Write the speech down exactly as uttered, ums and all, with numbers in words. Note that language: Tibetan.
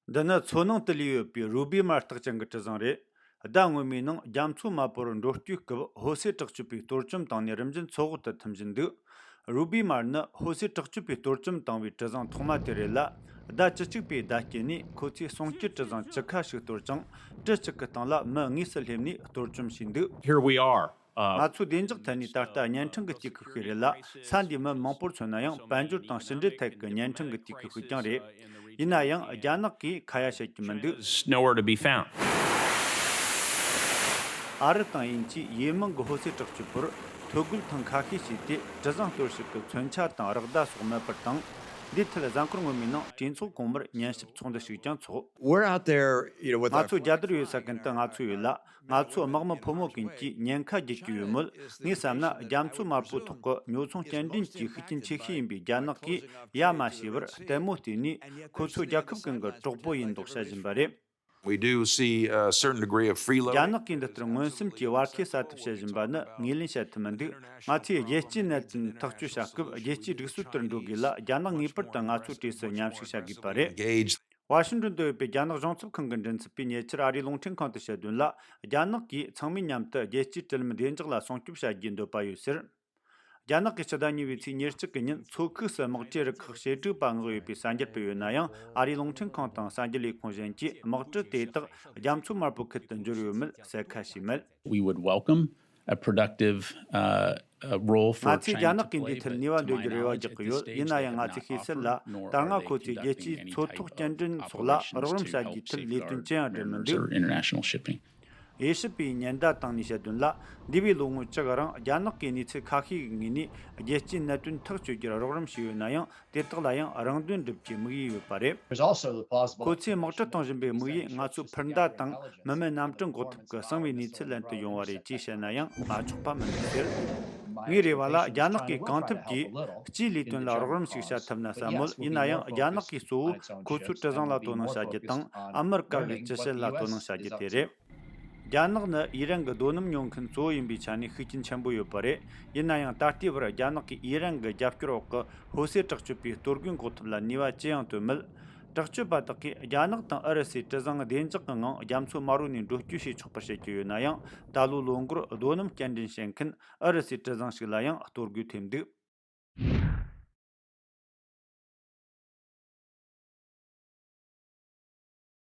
འདི་ནི་མཚོ་ནང་དུ་ལུས་ཡོད་པའི་རུ་སྦིས་དམར་རྟགས་ཅན་གྱི་གྲུ་གཟིངས་རེད། ཟླ་སྔོན་མའི་ནང་རྒྱ་མཚོ་དམར་པོར་འགྲོ་སྐྱོད་སྐབས་ཧོ་སེ་དྲག་སྤྱོད་པའི་གཏོར་བཅོམ་བཏང་ནས་རིམ་བཞིན་མཚོ་འོག་ཏུ་ཐིམ་བཞིན་འདུག་རུ་སྦིས་དམར་ནི་ཧོ་སེ་དྲག་སྤྱོད་པའི་གཏོར་བཅོམ་བཏང་བའི་གྲུ་གཟིངས་ཐོག་མ་དེ་རེད་ལ། ཟླ་བཅུ་གཅིག་པའི་ཟླ་དཀྱིལ་ནས་ཁོ་ཚོས་གསུང་སྐྱོར་གྲུ་གཟིངས་བཅུ་ཁ་ཞིག་གཏོར་ཅིང་། གྲུ་གཅིག་གི་སྟེང་ལ་མི་དངོས་སུ་སླེབས་ནས་གཏོར་བཅོམ་བྱས་འདུག Here we are. ང་ཚོའི་བདེ་འཇགས་ཐད་ནས་ད་ལྟ་བརྙན་འཕྲིན་གྱི་དཀྱིལ་ཤུགས་ཤིག་རེད་ལ། ས་འདིའི་མི་མང་པོར་མཚོན་ན་ཡང་དཔལ་འབྱོར་དང་ཕྱི་འབྲེལ་ཐད་ཀྱི་བརྙན་འཕྲིན་གྱི་དཀྱིལ་ཤུགས་ཤིག་ཀྱང་རེད། ཡིན་ན་ཡང་རྒྱ་ནག་གིས་ཁ་ཡ་བྱེད་ཀྱི་མི་འདུག It's nowhere to be found. ཨ་རི་དང་དབྱིན་ཇིས་ཡུན་མང་གི་ཧོ་སེ་དྲག་སྤྱོད་པར་ཐོ་འགོད་ཐེངས་ཁ་ཤས་བྱས་ཏེ། གྲུ་གཟིངས་གཏོར་བཤིག་གི་མཚོན་ཆ་དང་རེག་བརྡ་སོགས་མེད་པར་བཏང་། འདིའི་ཐད་གཟའ་འཁོར་སྔོན་མའི་ནང་གྲོས་ཚོགས་གོང་མར་ཉན་ཞིབ་ཚོགས་འདུ་ཞིག་ཀྱང་འཚོགས། We're out there, you know, with ང our ཚོ་རྒྱལ་དར་ཡོད་ས་ཀུན་ཏུ་ང་ཚོ་ཡོད་ལ། ང་ཚོ་དམག་མི་ཕོ་མོ་ཀུན་གྱིས་ཉེན་ཁ་བརྒྱུད་ཀྱི་ཡོད་མོད། ངས་བསམ་ན་རྒྱ་མཚོ་དམར་པོའི་ཐོག་གི་ཉོ་ཚོང་སྐྱེལ་འདྲེན་གྱི་ཤུགས་རྐྱེན་ཆེ་ཤོས་ཡིན་པའི་རྒྱ་ནག་གིས་ཡ་མ་བྱས་པར་ལྟད་མོ་བལྟས་ནས། ཁོ་ཚོའི་རྒྱལ་ཁབ་ཀུན་གྱི་གྲོགས་པོ་ཡིན་མདོག་བྱེད་བཞིན་པ་རེད། We do see a certain degree of freeloading. རྒྱ་ནག་གིས་འདི་ལྟར་མངོན་སུམ་གྱིས་བར་ཁེ་ཟ་ཐབས་བྱེད་བཞིན་པ་ནི་ངོས་ལེན་བྱེད་ཐུབ་མི་འདུག་ང་ཚོས་རྒྱལ་སྤྱིའི་གནད་དོན་ཐག་གཅོད་བྱ་སྐབས་རྒྱལ་སྤྱིའི་སྒྲིག་སྲོལ་ལྟར་འགྲོ་དགོས་ལ། རྒྱ་ནག་ངེས་པར་དུ་ང་ཚོའི་གྲས་སུ་མཉམ་ཞུགས་བྱ་དགོས་པ་རེད། Engaged. ཝ་ཤིང་ཏོན་དུ་ཡོད་པའི་རྒྱ་ནག་གཞུང་ཚབ་ཁང་གི་མགྲིན་ཚབ་པས་ཉེ་ཆར་ཨ་རིའི་རླུང་འཕྲིན་ཁང་དུ་བཤད་དོན་ལ། རྒྱ་ནག་གིས་ཚང་མས་མཉམ་དུ་རྒྱལ་སྤྱིའི་དྲིལ་ལམ་བདེ་འཇགས་ལ་སྲུང་སྐྱོབ་བྱ་རྒྱུའི་འདོད་པ་ཡོད་ཟེར། རྒྱ་ནག་གིས་ཕྱི་ཟླ་གཉིས་པའི་ཚེས་ཉེར་གཅིག་གི་ཉིན་མཚོ་ཁུག་སུ་དམག་གྲས་རུ་ཁག་ཞེ་དྲུག་པ་མངགས་ཡོད་པའི་གསར་འགྱུར་སྤེལ་ཡོད་ན་ཡང་། ཨ་རིའི་རླུང་འཕྲིན་ཁང་དང་གསར་འགྱུར་ལས་ཁུངས་གཞན་གྱིས་དམག་གྲུ་དེ་དག་རྒྱ་མཚོ་དམར་པོའི་ཁུལ་དུ་འབྱོར་ཡོད་མེད་གསལ་ཁ་ཞུས་མེད། We would welcome a productive, uh, uh, role for ང་ཚོས་རྒྱ་China ནག་to གིས་play, འདིའི་ཐད་but ནུས་པ་to འདོན my རྒྱུར་རེ་བ knowledge, རྒྱག at གི་this ཡོད། stage, ཡིན་ན་they ཡང་ང་ཚོས་ཤེས་གསལ་ལ། ད་སྔ་ཁོ་ཚོས་རྒྱལ་སྤྱིའི་མཚོ་ཐོག་སྐྱེལ་འདྲེན་སོགས་ལ་རོགས་རམ་བྱ་རྒྱུའི་ཐད་ལས་དོན་ཅི་ཡང་སྒྲུབ་མི་འདུག International shipping. དབྱེ་ཞིབ་པའི་ཉེན་བརྡ་བཏང་ནས་བཤད་དོན་ལ། འདས་པའི་ལོ་ངོ་བཅུ་གི་རིང་རྒྱ་ནག་གིས་གནས་ཚུལ་ཁ་ཤས་ཀྱི་ངོས་ནས་རྒྱལ་སྤྱིའི་གནད་དོན་ཐག་གཅོད་རྒྱུར་རོགས་རམ་བྱས་ཡོད་ན་ཡང་། དེ་དག་ལ་ཡང་རང་དོན་སྒྲུབ་རྒྱུའི་དམིགས་ཡུལ་ཡོད་པ་རེད། There's also the plausible ཁོ་ཚོས་དམག་གྲུ་གཏོང་བཞིན་པའི་དམིགས་ཡུལ་ང་ཚོའི་འཕུར་མདའ་དང་མི་མེད་གནམ་གྲུ་འགོག་ཐབས་ཀྱི་གསང་བའི་གནས་ཚུལ་ལེན་དུ་ཡོང་བ་རེད་ཅེས་བཤད་ན་ཡང་མ་ཆོག་པ་མིན་འདུག་ཟེར། ངའི་རེ་བ་ལ་རྒྱ་ནག་གིས་གང་ཐུབ་ཀྱིས་སྤྱིའི་ལས་དོན་ལ་རོགས་རམ་ཞིག་བྱ་ཐུབ་ན་བསམ་མོད། ཡིན་ན་ཡང་རྒྱ་ནག་གིས་གཙོ་བོ་ཁོ་ཚོའི་གྲུ་གཟིངས་ལ་དོ་སྣང་བྱ་རྒྱུ་དང་། ཨ་མི་རི་ཀ་གི་ཅི་བྱེད་ལ་དོ་སྣང་བྱ་རྒྱུ་དེ་རེད། རྒྱ་ནག་ནི་ཨི་རན་གྱི་རྡོ་སྣུམ་ཉོ་མཁན་གཙོ་བོ་ཡིན་པའི་ཆ་ནས་ཤུགས་རྐྱེན་ཆེན་པོ་ཡོད་པ་རེད། ཡིན་ན་ཡང་ད་ལྟའི་བར་རྒྱ་ནག་གིས་ཨི་རན་གྱི་རྒྱབ་སྐྱོར་འོག་གི་ཧོ་སེ་དྲག་སྤྱོད་པའི་གཏོར་རྒོལ་འགོག་ཐབས་ལ་ནུས་པ་ཅི་ཡང་བཏོན་མེད། དྲག་སྤྱོད་པ་དག་གིས་རྒྱ་ནག་དང་ཨུ་རུ་སུའི་གྲུ་གཟིངས་བདེ་འཇགས་ཀྱི་ངང་རྒྱ་མཚོ་དམར་པོ་ནས་འགྲོ་སྐྱོད་བྱེད་ཆོག་པར་བྱེད་ཀྱི་ཡོད་ན་ཡང་། ད་ལོའི་ལོ་འགོར་རྡོ་སྣུམ་སྐྱེལ་འདྲེན་བྱེད་མཁན་ཨུ་རུ་སུའི་གྲུ་གཟིངས་ཤིག་ལ་ཡང་གཏོར་རྒོལ་ཐེབས་འདུག